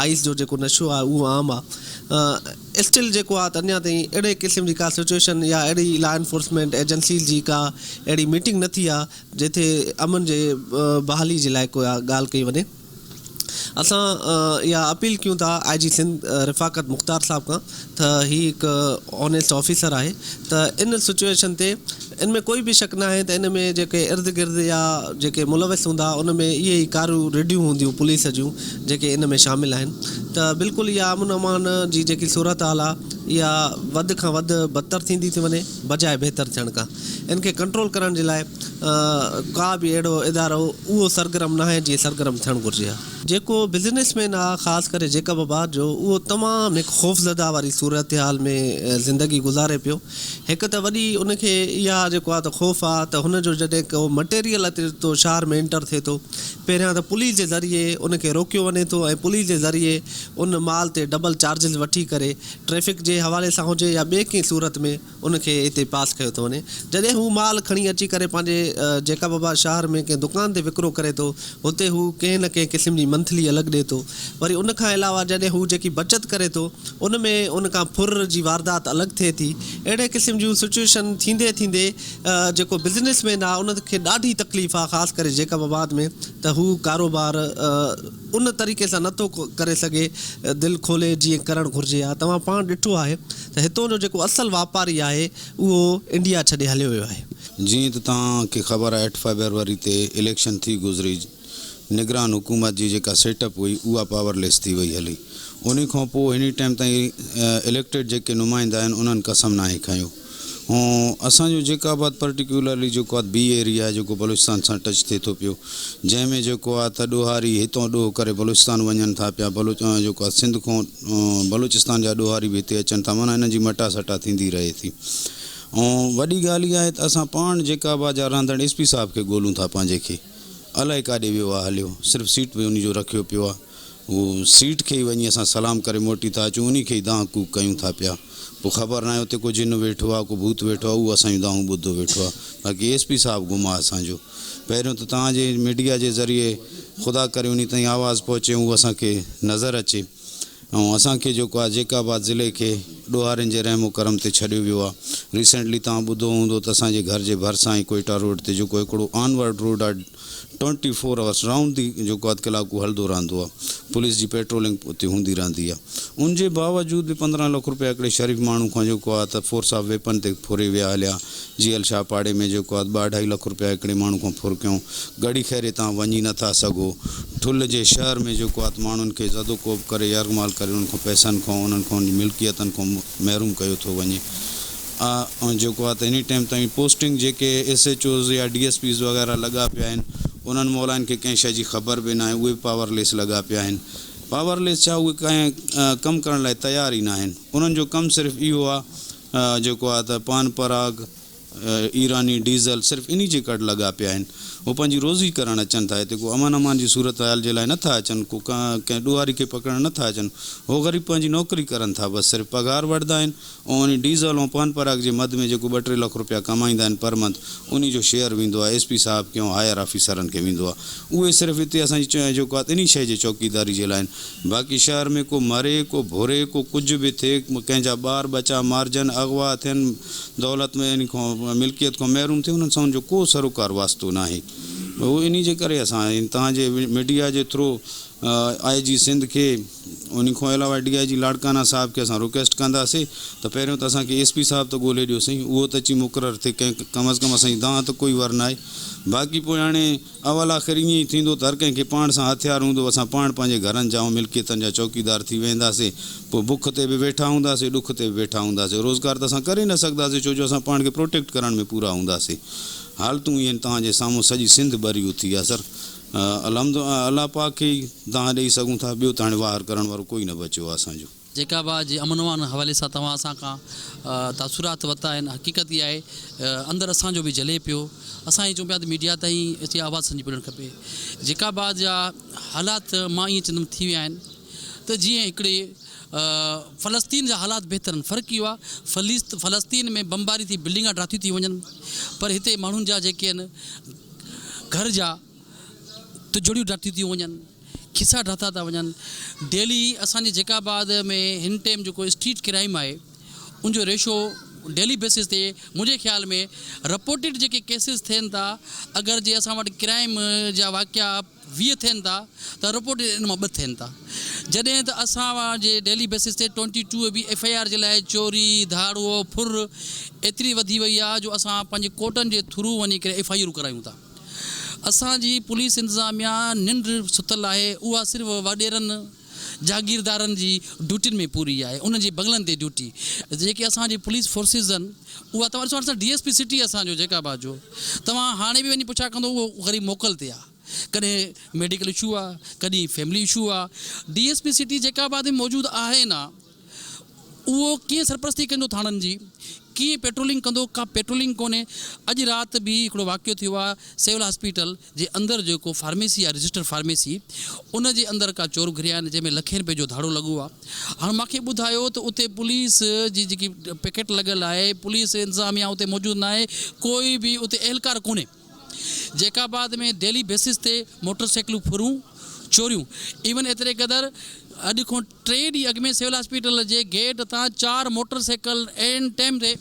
I: آئيس جو جيڪو نشو آهي اهو عام آهي. اسٽل جيڪو آ ته اڃا تائين اهڙي قسم جي ڪا سچوئيشن يا اهڙي لا انفورسمينٽ ايجنسيز جي ڪا اهڙي ميٽنگ نه ٿي آ جتي امن جي بحالي جي لاء ڪا ڳالهه ڪئي وڃي. اسان اها اپيل ڪيون ٿا آء جي سنڌ رفاقت مختار صاحب کان ته هي هڪ آنيسٽ آفيسر آهي ته ان سچوئيشن تي ان ۾ ڪوئي به شڪ ناهي ته ان ۾ جيڪي ارد گرد يا جيڪي ملوث هوندا ان ۾ اهي ئي ڪاريون رڍيون هونديون پوليس جون جيڪي ان ۾ شامل آهن ته بلڪل اها امن امان جي جيڪي صورتحال آهي اها وڌ کان وڌ بدتر ٿيندي ٿي وڃي بجاء بهتر ٿيڻ کان ان کي ڪنٽرول ڪرڻ جي لاء ڪا به اهڙو ادارو اهو سرگرم ناهي جيئن سرگرم ٿيڻ گهرجي ها. جيڪو بزنس مين آ خاص ڪري جيڪب آباد جو اهو تمام هڪ خوفزده واري صورتحال ۾ زندگي گذاري پيو. هڪ ته وڏي ان کي اها جيڪو آ ته خوف آ ته هن جو جڏهن ڪو مٽيريل اچي ٿو شهر ۾ انٽر ٿئي ٿو پهريان ته پوليس جي ذريعي ان کي روڪيو وڃي ٿو ۽ پوليس جي ذريعي ان مال تي ڊبل چارجز وٺي ڪري ٽريفڪ جي حوالي سان هجي يا ٻي ڪنهن صورت ۾ ان کي اتي پاس ڪيو ٿو وڃي. جڏهن هو مال کڻي اچي ڪري پنهنجي جيڪب آباد شهر ۾ ڪنهن دڪان تي وڪرو ڪري ٿو، اتي هو ڪنهن نه ڪنهن قسم جي منٿلي الڳ ڏئي ٿو. وري ان کان علاوه جڏهن هو جيڪي بچت ڪري ٿو، ان ۾ ان کان ڦر جي واردات الڳ ٿئي ٿي. اهڙي قسم جون سچوئيشن ٿيندي ٿيندي جيڪو بزنس مين آهي ان کي ڏاڍي تڪليف آهي خاص ڪري جيڪب آباد ۾ ته هو ڪاروبار ان طريقي سان نٿو ڪري سگهي دل کولي جيئن ڪرڻ گهرجي ها. توهان پاڻ ڏٺو آهي ته هتون جو جيڪو اصل واپاري آهي اهو انڊيا ڇڏي هليو ويو آهي.
M: جيئن ته توهان کي خبر آهي اٺ فيبروري تي اليڪشن ٿي گذري نگران حڪومت جي جيڪا سيٽ اپ هئي اها پاور ليس ٿي وئي هلي انهي کان پوء هني ٽائيم تائين اليڪٽيڊ جيڪي نمائندا آهن انهن قسم ناهي کنيو. اسان جو جيڪب آباد پرٽيڪيولرلي جيڪو آهي بي ايريا آهي جيڪو بلوچستان سان ٽچ ٿئي ٿو پيو جنهن ۾ جيڪو آهي ته ڏوهاري هتون ڏوهه ڪري بلوچستان وڃن ٿا پيا بلوچ جيڪو آهي سنڌ کان بلوچستان جا ڏوهاري به هتي اچن ٿا معنيٰ انهن جي مٽا سٽا ٿيندي رهي ٿي ۽ وڏي ڳالهه اها آهي ته اسان پاڻ جيڪب آباد جا رهندڙ ايس پي صاحب کي ڳولون ٿا پنهنجي کي الائي ڪاڏي ويو آهي هليو صرف سيٽ به انهي جو رکيو پيو آهي هو سيٽ کي ئي وڃي اسان سلام ڪري موٽي ٿا اچون، انهي کي ئي دانهن ڪوڪ ڪيون ٿا پيا. پوء خبر ناهي اتي ڪو جن ويٺو آ، ڪو ڀوت ويٺو آ، اهو اسان جون دانهون ٻڌو ويٺو آ. باقي ايس پي صاحب گم آ اسان جو. پهريون ته توهان جي ميڊيا جي ذريعي خدا ڪري انهي تائين آواز پهچي ۽ هو اسان کي نظر اچي ۽ اسان کي جيڪو آ جيڪب آباد ضلعي کي ڏوهارين جي رحم و ڪرم تي ڇڏيو ويو آ. ريسينٽلي توهان ٻڌو هوندو ته اسان جي گهر جي ڀرسان ئي ڪوئيٽا روڊ تي جيڪو هڪڙو آنورڊ روڊ آ، twenty four hours round the جيڪو اڌ ڪلاڪ اهو هلندو رهندو آهي پوليس جي پيٽرولنگ اتي هوندي رهندي آهي ان جي باوجود به 15 لک روپيا هڪڙي شريف ماڻهو کان جيڪو آهي ته فورس آف ويپن تي ڦري ويا هليا جيئل شاهه پاڙي ۾ جيڪو آهي ٻه اڍائي لک روپيا هڪڙي ماڻهو کان ڦر ڪيون ڳڙهي خيري تان وڃي نٿا سگهو ٺل جي شهر ۾ جيڪو آهي ته ماڻهن کي زدوڪوب ڪري يرغمال ڪري انهن کان پئسن کان انهن کان ملڪيتن کان محروم ڪيو ٿو وڃي. ۽ جيڪو آ ته هني ٽائيم تائين پوسٽنگ جيڪي ايس ايڇ اوز يا ڊي ايس پيز وغيره لڳا پيا آهن انهن مولائن کي ڪنهن شيء جي خبر به ناهي اهي به پاور ليس لڳا پيا آهن پاور ليس ڇا اهي ڪنهن ڪم ڪرڻ لاء تيار ئي ناهن انهن جو ڪم صرف اهو آ جيڪو آ ته پان پراگ ايراني ڊيزل صرف انهي جي ڪڙ لڳا پيا آهن هو پنهنجي روزي ڪرڻ اچن ٿا هتي ڪو امن امان جي صورتحال جي لاء نٿا اچن ڪو ڪنهن ڏوهاري کي پڪڙڻ نٿا اچن هو غريب پنهنجي نوڪري ڪرن ٿا بس صرف پگهار وٺندا آهن ۽ انهي ڊيزل ۽ پان پراگ جي مد ۾ جيڪو ٻه ٽي لک روپيا ڪمائيندا آهن پر منٿ انهي جو شيئر ويندو آهي ايس پي صاحب کي ۽ هائير آفيسرن کي ويندو آهي اهي صرف هتي اسان جي جيڪو آهي انهي شيء جي چوڪيداري جي لاء آهن باقي شهر ۾ ڪو مري ڪو ڀوري ڪو ڪجهه به ٿئي ڪنهن جا ٻار ٻچا مارجن اغوا ٿين دولت ۾ انهي کان ملڪيت کان محروم ٿين انهن سان ان جو ڪو سروڪار واسطو ناهي اهو انهي جي ڪري اسان توهان جي ميڊيا جي ٿرو آء جي سنڌ کي ان کان علاوه ڊي I جي لاڙڪانا صاحب کي اسان رڪويسٽ ڪنداسي ته پهريون ته اسان کي ايس پي صاحب ته ڳولي ڏيو سائين اهو ته اچي مقرر ٿئي ڪنهن ڪم از ڪم اسان جي دانهن ته ڪوئي ورنائي باقي پوء هاڻي اول آخر ائين ئي ٿيندو ته هر ڪنهن کي پاڻ سان هٿيار هوندو اسان پاڻ پنهنجي گهرن جا ۽ ملڪيتن جا چوڪيدار ٿي وينداسي پوء بک تي به ويٺا هونداسي ڏک تي به ويٺا هونداسي روزگار ته اسان ڪري نه سگهنداسي ڇو جو اسان پاڻ کي پروٽيڪٽ ڪرڻ ۾ پورا هونداسي حالتون اهي آهن توهان جي سامهون سڄي سنڌ ٻري اٿي آهي سر. الحمد الله پاڪ کي ئي دانهن ڏئي سگهون ٿا ٻيو ته هاڻي واهر ڪرڻ وارو ڪوئي نه بچيو آهي اسان جو.
N: جيڪب آباد جي امن امان حوالي سان توهان اسان کان تاثرات ورتا آهن حقيقت اها آهي اندر اسان جو به جلي پيو اسان ائين چئون پيا ته ميڊيا تائين اچي آواز اسان جي پڄڻ کپي جيڪب آباد جا حالات مان ائين چوندم ٿي ويا آهن ته جيئن هڪڙي فلسطين جا حالات بهتر آهن فرق اهو آهي فلسطين ۾ بمباري ٿي بلڊنگا ڊاٿيون ٿي وڃن پر هتي ماڻهن جا جيڪي آهن گهر جا تجوڙيون ڊاٿيون ٿيون وڃن، کيسا ڊاٿا ٿا وڃن ڊيلي اسان جي جيڪب آباد ۾ هن ٽيم جيڪو اسٽريٽ ڪرائيم آهي ان جو ريشو ڊيلي بيسز تي منهنجي خيال ۾ رپورٽيڊ جيڪي ڪيسز ٿين ٿا اگر جي اسان وٽ ڪرائيم جا واقعا 20 ٿين ٿا ته رپورٽيڊ ان مان 2 ٿين ٿا جڏهن ته اسان جي ڊيلي بيسز تي ٽوئنٽي ٽو به ايف I R جي لاء چوري ڌاڙو ڦر ايتري وڌي وئي آهي جو اسان پنهنجي ڪورٽن جي ٿرو وڃي ڪري ايف I آرون ڪرايون ٿا اسان جي پوليس انتظاميا ننڊ ستل آهي اها صرف وڏيرن جاگيردارن جي ڊيوٽين ۾ پوري آهي انهن جي بنگلن تي ڊيوٽي جيڪي اسان جي پوليس فورسز آهن اها توهان ڏسو ڊي ايس پي سٽي اسان جو جيڪب آباد جو توهان هاڻي به وڃي پڇا ڪندو اهو غريب موڪل تي آهي ڪڏهن ميڊيڪل اشو آهي ڪڏهن فيملي اشو آهي D S P city Jacobabad ۾ موجود آهي نه اهو ڪيئن سرپرستي ڪندو ٿاڻن جي ڪيئن پيٽرولنگ ڪندو ڪا پيٽرولنگ ڪونهي اڄ رات به هڪڙو واقعو ٿيو آهي سول هاسپيٽل جي اندر جيڪو فارميسي آهي رجسٽر فارميسي ان جي اندر ڪا چور گهريا آهن جنهن ۾ لکين رپين جو ڌاڙو لڳو آهي هاڻ مانکي ٻڌايو ته اتي پوليس جي جيڪي پڪيٽ لڳل آهي پوليس انتظاميا اتي موجود ناهي ڪوئي به اتي اهلڪار ڪونهي جيڪب آباد ۾ ڊيلي بيسس تي موٽر سائيڪلون ڦرون چوريون ايون ايتري قدر اڄ کان 3 ڏينهن اڳ ۾ سول هاسپيٽل جي گيٽ تان 4 موٽر سائيڪل عين ٽيم تي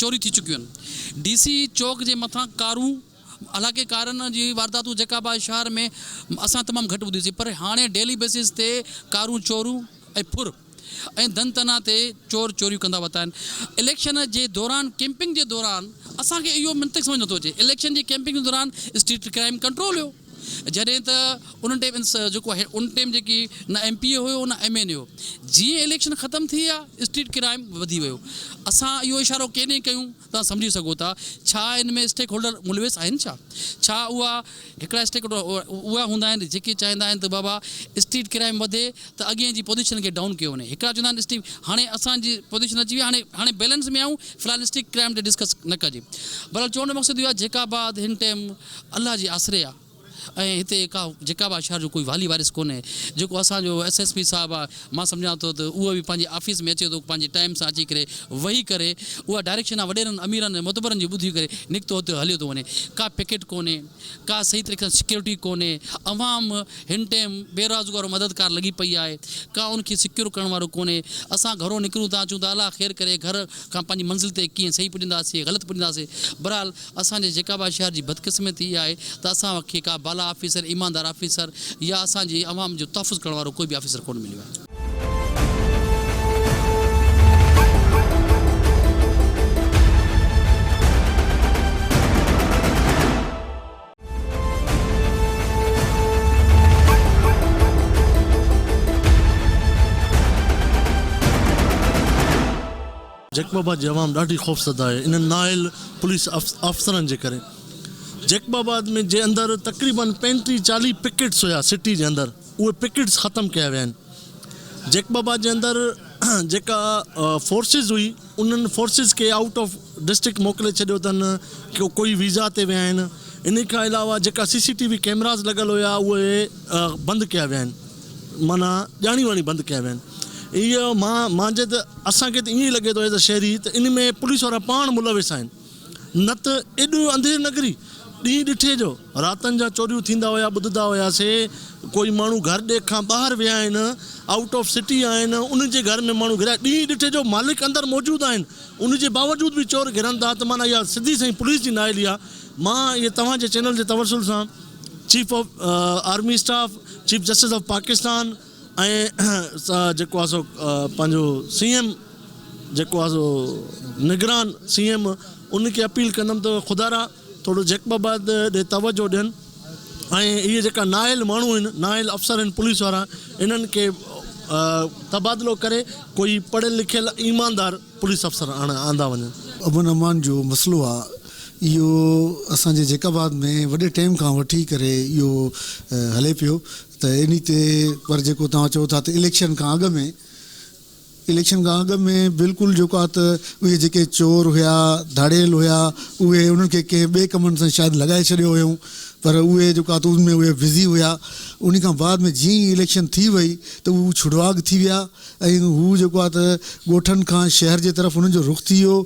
N: چوري ٿي چڪيون آهن ڊي سي چوڪ جي مٿان ڪارون حالانڪه ڪارن جي وارداتون جيڪب آباد شهر ۾ اسان تمام گهٽ ٻڌيون سين پر هاڻي ڊيلي بيسس تي ڪارون چورون ۽ ڦر ۽ ڌن تنا تي چور چوريون ڪندا وتا آهن. اليڪشن جي دوران ڪيمپنگ جي دوران اسان کي اهو منطق سمجهه نٿو اچي اليڪشن جي ڪيمپنگ جي دوران اسٽريٽ ڪرائيم ڪنٽرول هيو جڏهن ته ان ٽيم جيڪو ان ٽيم جيڪي نه ايم پي اي هيو نه ايم اين اي هيو جيئن اليڪشن ختم ٿي ويا اسٽريٽ ڪرائيم وڌي ويو اسان اهو اشارو ڪيڏي ڪيون توهان سمجهي سگهو ٿا ڇا ان ۾ اسٽيڪ هولڊر ملوث آهن ڇا؟ ڇا اها هڪڙا اسٽيڪ هولڊر اها هوندا آهن جيڪي چاهيندا آهن ته بابا اسٽريٽ ڪرائيم وڌي ته اڳئين جي پوزيشن کي ڊائون ڪيو وڃي هڪڙا چوندا آهن اسٽريٽ هاڻي اسان جي پوزيشن اچي وئي هاڻي هاڻي بيلنس ۾ آهيون في الحال اسٽريٽ ڪرائيم تي ڊسڪس نه ڪجي بهرحال چوڻ جو مقصد اهو آهي جيڪب آباد هن ٽائيم الله جي آسري آهي. ۽ هتي ڪا جيڪب آباد شهر جو ڪوئي والي وارث ڪونهي جيڪو اسان جو ايس ايس پي صاحب آ مان سمجهان ٿو ته اهو به پنهنجي آفيس ۾ اچي ٿو پنهنجي ٽائيم سان اچي ڪري ويهي ڪري اها ڊائريڪشن آ وڏيرن اميرن ۽ معتبرن جي ٻڌي ڪري نڪتو اتي هليو ٿو وڃي ڪا پڪيٽ ڪونهي ڪا صحيح طريقي سان سيڪيورٽي ڪونهي عوام هن ٽائيم بيروزگار مددگار لڳي پئي آهي ڪا ان کي سيڪيور ڪرڻ وارو ڪونهي اسان گهرو نڪرون ٿا اچون ٿا الله خير ڪري گهر کان پنهنجي منزل تي ڪيئن صحيح پڄنداسين غلط پڄنداسين بهرحال اسان جي جيڪب آباد شهر جي بدقسمتي اها آهي ته اسان کي ڪا بالا آفيسر، ايماندار آفيسر يا اسان جي عوام جو تحفظ ڪرڻ وارو ڪوئي به آفيسر ڪونه مليو آهي.
O: جيڪب آباد جي عوام ڏاڍي خوفزده آهي انهن نااهل پوليس آفيسرن جي ڪري جيڪب آباد ۾ جي اندر تقريبن 35 40 پڪيٽس هيا سٽي جي اندر اهي پڪيٽس ختم ڪيا ويا آهن جيڪب آباد جي اندر جيڪا فورسز هئي انهن فورسز کي آئوٽ آف ڊسٽرڪٽ موڪلي ڇڏيو اٿن ڪوئي ويزا تي ويا آهن ان کان علاوه جيڪا سي سي ٽي وي ڪيمراز لڳل هيا اهي بند ڪيا ويا آهن معنيٰ ڄاڻي واڻي بند ڪيا ويا آهن. اهو مان مانجي ته اسان کي ته ائين ئي لڳي ٿو ايز ا شهري ته ان ۾ پوليس وارا پاڻ ملوث آهن نه ته ايڏو انڌير نگري ڏينهن ڏٺي جو راتن جا چوريون ٿيندا هيا ٻڌندا هياسي ڪوئي ماڻهو گهر ڏي کان ٻاهر ويا آهن آئوٽ آف سٽي آهن ان جي گهر ۾ ماڻهو گهريا ڏينهن ڏٺي جو مالڪ اندر موجود آهن ان جي باوجود به چور گهرن ٿا ته معنيٰ اها سڌي سائين پوليس جي نااهلي آهي مان اهي توهان جي چينل جي توسل سان chief of army staff, chief justice of Pakistan ۽ جيڪو آهي سو پنهنجو سي ايم جيڪو آهي سو نگران سي ايم ان کي اپيل ڪندم ته خدارا ٿورو جيڪب آباد ڏي توجه ڏين ۽ اهي جيڪا نااهل ماڻهو آهن نااهل افسر آهن پوليس وارا انهن کي تبادلو ڪري ڪوئي پڙهيل لکيل ايماندار پوليس افسر آندا وڃن.
P: امن امان جو مسئلو آ اهو اسان جي جيڪب آباد ۾ وڏي ٽيم کان وٺي ڪري اهو هلي پيو ته انهي تي پر جيڪو توهان چئو ٿا ته اليڪشن کان اڳ ۾ اليڪشن کان اڳ ۾ بلڪل جيڪو آ ته اهي جيڪي چور هيا ڌاڙيل هيا اهي انهن کي ڪنهن ٻئي ڪمن سان شايد لڳائي ڇڏيو هيائون. پر اهي جيڪو آهي ته ان ۾ اهي بزي هيا ان کان بعد ۾ جيئن ئي اليڪشن ٿي وئي ته هو ڇڙواڳ ٿي ويا ۽ هو جيڪو آهي ته ڳوٺن کان شهر جي طرف انهن جو رخ ٿي ويو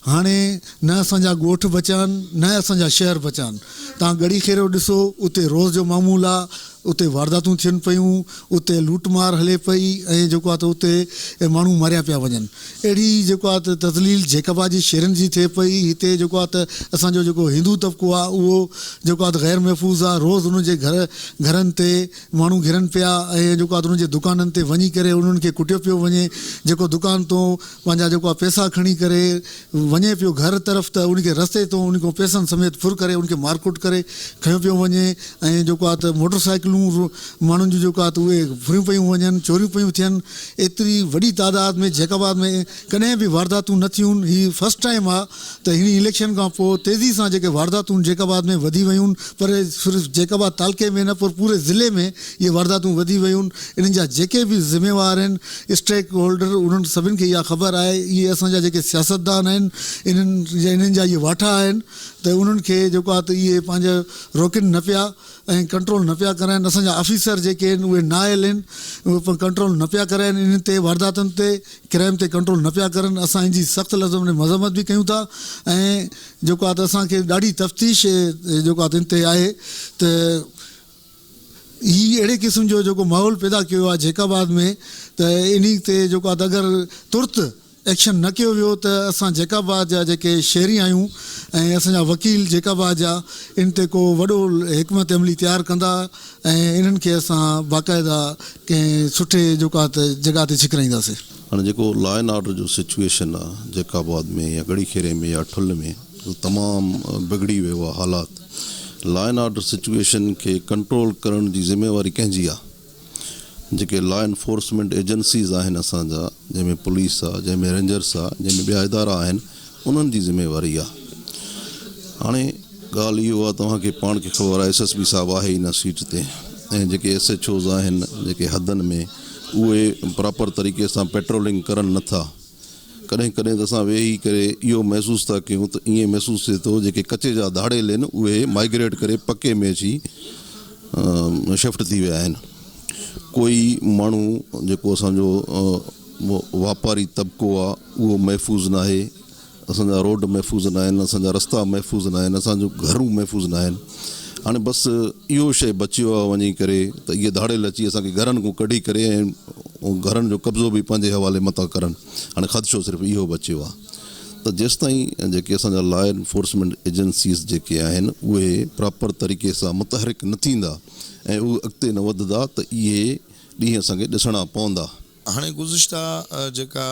P: هاڻي نه اسان جا ڳوٺ بچيا آهن نه اسان جا شهر بچيا آهن توهان ڳڙهي خيرو ڏسو اتي روز جو معمول آهي اتي وارداتون ٿين پيون، اتي لوٽ مار هلي پئي ۽ جيڪو آهي ته اتي ماڻهو ماريا پيا وڃن. اهڙي جيڪو آهي ته تذليل جيڪب آباد جي شهرين جي ٿئي پئي. هتي جيڪو آهي ته اسان جو جيڪو هندو طبقو آهي اهو جيڪو آهي ته غير محفوظ آهي. روز انهن جي گهر گهرن تي ماڻهو گهرن پيا ۽ جيڪو آهي ته انهن جي دڪانن تي وڃي ڪري انهن کي ڪٽيو پيو وڃي. جيڪو دڪان تون پنهنجا جيڪو آهي پئسا کڻي ڪري وڃي پيو گهر طرف ته ان کي رستي تون ان کان پئسن سميت ڦر ڪري ان کي مارڪٽ ڪري کنيو پيو وڃي ۽ جيڪو آهي ته موٽر سائيڪلون ماڻهن جون جيڪو آهي ته اهي ڦريون پيون وڃن چوريون پيون ٿين ايتري وڏي تعداد ۾ جيڪب آباد ۾ ڪڏهن به وارداتون نه ٿيون هي فرسٽ ٽائيم آهي ته هن اليڪشن کان پوء تيزي سان جيڪي وارداتون جيڪب آباد ۾ وڌي ويون پر صرف جيڪب آباد تعلقي ۾ نه پر پوري ضلعي ۾ اهي وارداتون وڌي ويون انهن جا جيڪي به ذميوار آهن اسٽيڪ هولڊر انهن سڀن کي اها خبر آهي اهي اسان جا جيڪي سياستدان آهن انهن انهن جا اهي واٺا آهن ته انهن کي جيڪو آهي ته اهي پنهنجو روڪين نه پيا ۽ ڪنٽرول نه پيا ڪرائن اسان جا آفيسر جيڪي آهن اهي نااهل آهن اهي ڪنٽرول نه پيا ڪرائن انهن تي وارداتن تي ڪرائم تي ڪنٽرول نه پيا ڪرن اسان ان جي سخت لفظن ۾ مذمت به ڪيون ٿا ۽ جيڪو آهي ته اسان کي ڏاڍي تفتيش جيڪو آهي ته ان تي آهي ته هي اهڙي قسم جو جيڪو ماحول پيدا ڪيو آهي جيڪب آباد ۾ ته انهي تي جيڪو آهي ته اگر ترت ايڪشن نه ڪيو ويو ته اسان جيڪب آباد جا جيڪي شهري آهيون ۽ اسان جا وڪيل جيڪب آباد جا ان تي ڪو وڏو حڪمت عملي تيار ڪندا ۽ انهن کي اسان باقاعده ڪنهن سٺي جيڪو آهي ته جڳهه تي ڇڪرائينداسي.
Q: هاڻي جيڪو لا اينڊ آرڊر جو سچوئيشن آ جيڪب آباد ۾ يا ڳڙهي خيري ۾ يا ٺل ۾ تمام بگڙي ويو آ حالات لا اينڊ آرڊر سچوئيشن کي ڪنٽرول ڪرڻ جي ذميواري ڪنهن جي آ جيڪي لا انفورسمينٽ ايجنسيز آهن اسان جا جنهن ۾ پوليس آ جنهن ۾ رينجرس آ جنهن ۾ ٻيا ادارا آهن انهن جي ذميواري آ هاڻي ڳالهه اهو آ توهان کي پاڻ کي خبر آ ايس ايس پي صاحب آهي ئي نه سيٽ تي ۽ جيڪي ايس ايڇ اوز آهن جيڪي حدن ۾ اهي پراپر طريقي سان پيٽرولنگ ڪرن نٿا ڪڏهن ڪڏهن ته اسان ويهي ڪري اهو محسوس ٿا ڪيون ته ائين محسوس ٿئي ٿو جيڪي ڪچي جا ڌاڙيل آهن اهي مائگريٽ ڪري پڪي ۾ اچي شفٽ ٿي ويا آهن. ڪوئي ماڻهو جيڪو اسان جو واپاري طبقو آهي اهو محفوظ ناهي، اسان جا روڊ محفوظ ناهن، اسان جا رستا محفوظ ناهن، اسان جون گهرون محفوظ ناهن. هاڻي بس اهو شيء بچيو آهي وڃي ڪري ته اهي ڌاڙيل اچي اسان کي گهرن کان ڪڍي ڪري ۽ گهرن جو قبضو به پنهنجي حوالي متان ڪرن. هاڻي خدشو صرف اهو بچيو آهي ته جيستائين جيڪي اسان جا لا انفورسمينٽ ايجنسيز جيڪي آهن اهي پراپر طريقي سان متحرڪ نه ٿيندا ۽ اهي اڳتي نه وڌندا ته اهي ڏينهن اسان کي ڏسڻا پوندا.
R: هاڻي گذشته جيڪا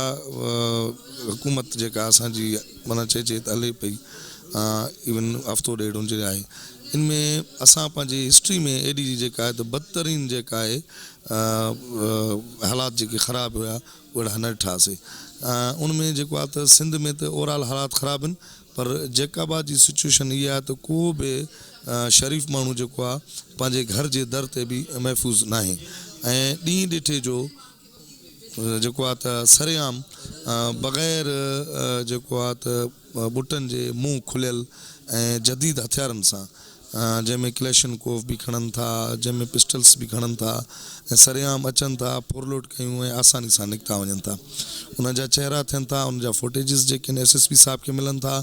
R: حڪومت جيڪا اسان جي معنيٰ چئجي ته هلي پئي ايون هفتو ڏيڍ ان جي آهي ان ۾ اسان پنهنجي هسٽري ۾ ايڏي جيڪا آهي ته بدترين جيڪا آهي حالات جيڪي خراب هيا اهڙا نه ڏٺاسي ان ۾ جيڪو آهي ته سنڌ ۾ ته اوور آل حالات خراب آهن پر جيڪب آباد جي سچوئيشن اها آهي ته ڪو به شريف ماڻهو جيڪو آهي پنهنجي گهر جي در تي به محفوظ ناهي ۽ ڏينهن ڏٺي جو جيڪو آهي ته سرعام بغير جيڪو آهي ته ٻٽن جي منهن کليل ۽ جديد هٿيارن سان جنهن ۾ ڪليشن ڪوف به کڻن ٿا، جنهن ۾ پسٽلس به کڻن ٿا ۽ سرعام اچن ٿا، ڦرلوٽ ڪيون ۽ آساني سان نڪتا وڃن ٿا. انهن جا چهرا ٿين ٿا، انهن جا فوٽيجز جيڪي آهن ايس ايس پي صاحب کي ملن ٿا،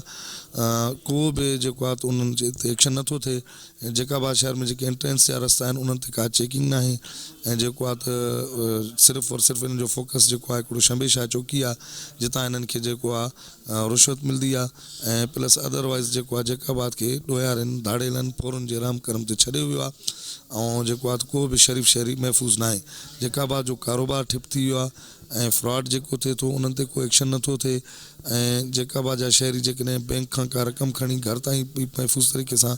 R: ڪو به جيڪو آهي ته انهن جي تي ايڪشن نٿو ٿئي ۽ جيڪب آباد شهر ۾ جيڪي انٽرينس جا رستا آهن انهن تي ڪا چيڪنگ ناهي ۽ جيڪو آهي ته صرف اور صرف انهن جو فوڪس جيڪو آهي هڪڙو شنبي شاهه چوڪي آهي جتان انهن کي جيڪو آهي رشوت ملدي آ ۽ پلس ادر وائيز جيڪو آ جيڪب آباد کي ڏوهيارين ڌاڙيلن ڦورن جي رحم ڪرم تي ڇڏيو ويو آ ۽ جيڪو آ ته ڪو به شريف شهري محفوظ ناهي جيڪب آباد جو ڪاروبار ٺپ ٿي ويو آ ۽ فراڊ جيڪو ٿئي ٿو انهن تي ڪو ايڪشن نٿو ٿئي ۽ جيڪب آباد جا شهري جيڪڏهن بينڪ کان ڪا رقم کڻي گهر تائين به محفوظ طريقي سان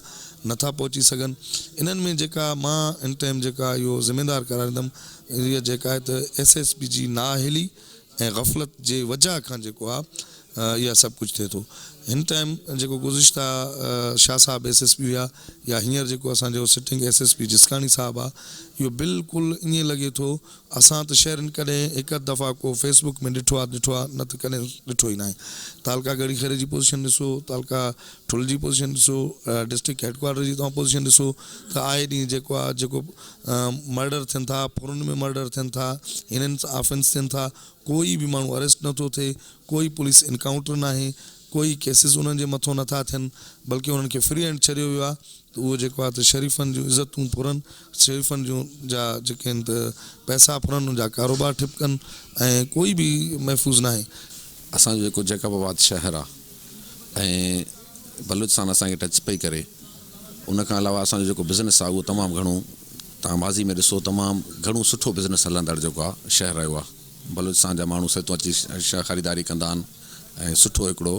R: نٿا پهچي سگهن انهن ۾ جيڪا مان ان ٽائيم جيڪا اهو ذميدار قرار ڏيندم اها جيڪا آهي ته ايس ايس پي جي نااهلي ۽ غفلت جي وجهه کان جيڪو آ اها سڀ ڪجهه ٿئي ٿو. هن ٽائيم جيڪو گذشته شاهه صاحب ايس ايس پي هيا يا هينئر جيڪو اسان جو sitting S S P Jiskani صاحب آ اهو بلڪل ائين لڳي ٿو اسان ته شهرين ڪڏهن هڪ اڌ دفعا ڪو فيس بڪ ۾ ڏٺو آ ڏٺو آ نه ته ڪڏهن ڏٺو ئي ناهي. تعلقه ڳڙهي خيري جي پوزيشن ڏسو، تعلقه ٺل جي پوزيشن ڏسو، ڊسٽرڪٽ هيڊ ڪوارٽر جي توهان پوزيشن ڏسو ته آئي ڏينهن جيڪو آ جيڪو مرڊر ٿين ٿا، ڦرن ۾ مرڊر ٿين ٿا، هنن آفينس ٿين ٿا، ڪوئي به ماڻهو اريسٽ نٿو ٿئي، ڪوئي پوليس انڪائونٽر ناهي، ڪوئي ڪيسز انهن جي مٿو نٿا ٿين بلڪه انهن کي فري هينڊ ڇڏيو ويو آهي ته اهو جيڪو آهي ته شريفن جون عزتون ڦرن، شريفن جون جا جيڪي آهن ته پئسا ڦرن، انهن جا ڪاروبار ٺپ ڪن ۽ ڪوئي به محفوظ ناهي.
S: اسان جو جيڪو جيڪب آباد شهر آ ۽ بلوچستان اسان کي ٽچ پئي ڪري ان کان علاوه اسان جو جيڪو بزنس آ اهو تمام گهڻو توهان ماضي ۾ ڏسو تمام گهڻو سٺو بزنس هلندڙ جيڪو آ شهر رهيو آ بلوچستان جا ماڻهو سيتون اچي خريداري ڪندا آهن ۽ سٺو هڪڙو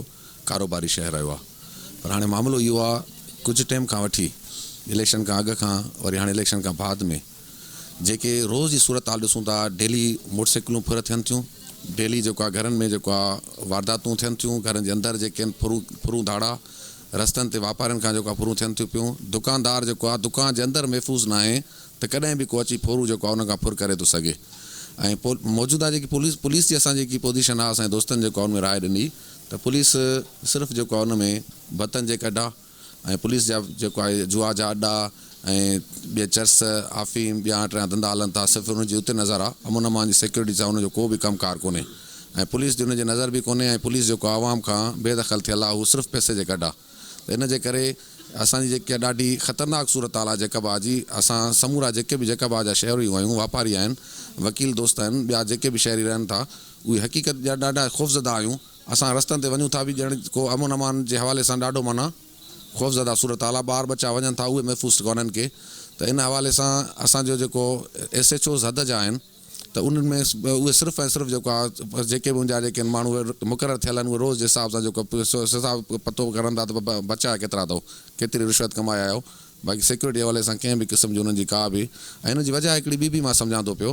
S: ڪاروباري شهر رهيو آهي پر هاڻي معاملو اهو آهي ڪجهه ٽيم کان وٺي اليڪشن کان اڳ کان وري هاڻي اليڪشن کان بعد ۾ جيڪي روز جي صورت حال ڏسون ٿا ڊيلي موٽر سائيڪلون ڦر ٿين ٿيون ڊيلي جيڪو آهي گهرن ۾ جيڪو آهي وارداتون ٿين ٿيون گهرن جي اندر جيڪي آهن ڦرون ڦرون ڌاڙا رستن تي واپارين کان جيڪو آهي ڦرون ٿين ٿيون پيون دڪاندار جيڪو آهي دڪان جي اندر محفوظ ناهي ته ڪڏهن به ڪو اچي ڦورو جيڪو آهي ان کان ڦر ڪري ٿو سگهي ۽ موجوده جيڪي پوليس پوليس جي اسان جيڪي پوزيشن آهي اسان جي دوستن جيڪو آهي ان ۾ راء ڏني ته پوليس صرف جيڪو آهي ان ۾ ڀتن جي ڪڍ آهي ۽ پوليس جا جيڪو آهي جوا جا اڏا ۽ ٻي چرس آفيم ٻيا ٽيا ڌنڌا هلن ٿا صرف ان جي اتي نظر آهي امن امان جي سيڪيورٽي سان ان جو ڪو به ڪم ڪار ڪونهي ۽ پوليس جي ان جي نظر به ڪونهي ۽ پوليس جيڪو آهي عوام کان بي دخل ٿيل آهي هو صرف پئسي جي ڪڍ آهي ته ان جي ڪري اسان جي جيڪا ڏاڍي خطرناڪ صورتحال آهي جيڪب آباد جي، اسان سمورا جيڪي به جيڪب آباد جا شهري آهيون، واپاري آهن، وڪيل دوست آهن، ٻيا جيڪي به شهري رهن ٿا، اهي حقيقت جا ڏاڍا خوفزده آهيون، اسان رستن تي وڃون ٿا به ڄڻ ڪو امن امان جي حوالي سان ڏاڍو معنيٰ خوفزده صورتحال آهي، ٻار ٻچا وڃن ٿا اهي محفوظ ڪونهن ڪي ته ان حوالي سان اسان جو جيڪو ايس ايڇ اوز حد جا آهن. ته انهن ۾ اهي صرف ۽ صرف جيڪو آهي جيڪي به ان جا جيڪي ماڻهو مقرر ٿيل آهن اهي روز جي حساب سان جيڪو حساب پتو ڪرن ٿا ته بچايا ڪيترا اٿو ڪيتري رشوت ڪمائي آيا آهيو باقي سيڪيورٽي حوالي سان ڪنهن به قسم جي انهن جي ڪا به ۽ ان جي وجهه هڪڙي ٻي به مان سمجهان ٿو پيو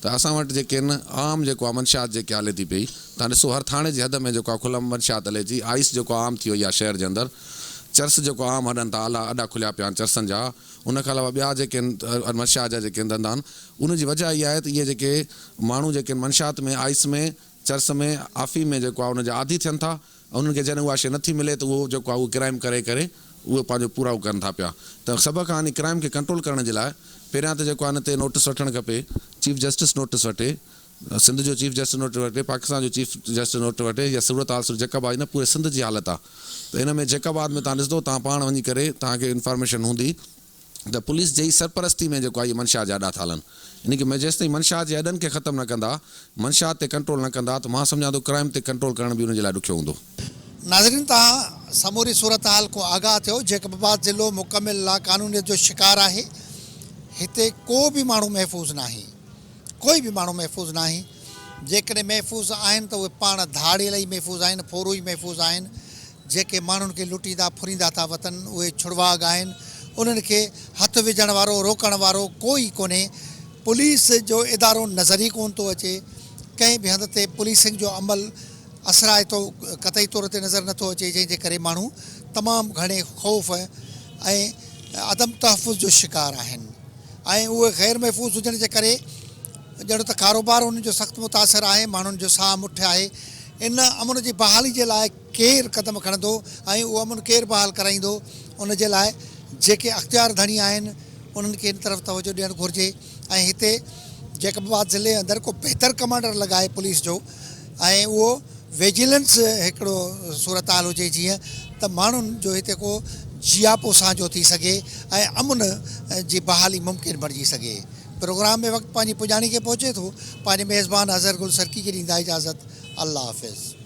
S: ته اسان وٽ جيڪي آهن عام جيڪو آهي منشيات جيڪي هلي ٿي پئي تان ڏسو هر ٿاڻي جي حد ۾ جيڪو آهي کلم منشيات هلي ٿي آئس جيڪو عام ٿي وئي آهي شهر جي اندر چرس جيڪو عام هلن ٿا الا اڏا کليا پيا آهن چرسن جا ان کان علاوه ٻيا جيڪي آهن منشيات جا جيڪي ڌنڌا آهن ان جي وجهه اها آهي ته اهي جيڪي ماڻهو جيڪي منشيات ۾ آئس ۾ چرس ۾ آفيم ۾ جيڪو آهي ان جا عادي ٿين ٿا ۽ انهن کي جڏهن اها شيء نٿي ملي ته اهو جيڪو آهي اهو ڪرائيم ڪري ڪري اهو پنهنجو پورائو ڪن ٿا پيا ته سڀ کان ان ڪرائيم کي ڪنٽرول ڪرڻ جي لاء پهريان ته جيڪو آهي ان تي نوٽس وٺڻ کپي چيف جسٽس نوٽس وٺي سنڌ جو چيف جسٽس نوٽس وٺي پاڪستان جو چيف جسٽس نوٽس وٺي يا صورت حال صرف جيڪب آباد جي نه پوري سنڌ جي حالت آهي ته ان ۾ جيڪب آباد ۾ توهان ڏسندو توهان پاڻ وڃي ڪري توهان کي انفارميشن هوندي ته پوليس جي ئي سرپرستي ۾ جيڪو آهي اهي منشيات جا اڏا ٿا هلن ان کي جيستائين منشيات جي اڏن کي ختم نه ڪندا منشيات تي ڪنٽرول نه ڪندا ته مان سمجهان ٿو ڪرائيم تي ڪنٽرول ڪرڻ به ان جي لاء ڏکيو هوندو.
A: ناظرين توهان سموري صورتحال کان آگاهه ٿيو جيڪب آباد ضلعو مڪمل لاقانونيت جو شڪار آهي هتي ڪو به ماڻهو محفوظ ناهي ڪوئي به ماڻهو محفوظ ناهي، جيڪڏهن محفوظ آهن ته اهي پاڻ ڌاڙيل ئي محفوظ آهن، ڦورو ئي محفوظ آهن، جيڪي ماڻهن کي لٽيندا ڦريندا ٿا وتن اهي ڇڙواڳ آهن، انهن کي هٿ وجهڻ وارو روڪڻ وارو ڪو ئي ڪونهي، پوليس جو ادارو نظر ئي ڪونه ٿو اچي، ڪنهن به هنڌ تي پوليسنگ جو عمل اثرائتو قطعي طور تي نظر نٿو اچي، جنهن جي ڪري ماڻهو تمام گهڻي خوف ۽ عدم تحفظ جو شڪار آهن. ۽ اهي غير محفوظ هجڻ جي ڪري ڄڻ ته ڪاروبار انهن جو سخت متاثر آهي، ماڻهن جو ساهه مٺ آهي، ان امن جي بحالي جي لاء ڪير قدم کڻندو ۽ اهو امن ڪير بحال ڪرائيندو ان جي لاء جيڪي اختيار ڌڻي آهن انهن کي ان طرف توجهه ڏيڻ گهرجي ۽ هتي جيڪب آباد ضلعي اندر ڪو بهتر ڪمانڊر لڳائي پوليس جو ۽ اهو ويجيلنس هڪڙو صورتحال هجي جيئن ته ماڻهن جو هتي ڪو جياپو سانجهو ٿي سگهي ۽ امن جي بحالي ممڪن بڻجي سگهي. پروگرام ۾ وقت پنهنجي پڄاڻي کي پهچي ٿو. پنهنجي ميزبان اظهر گل سرڪي کي ڏيندا اجازت. الله حافظ.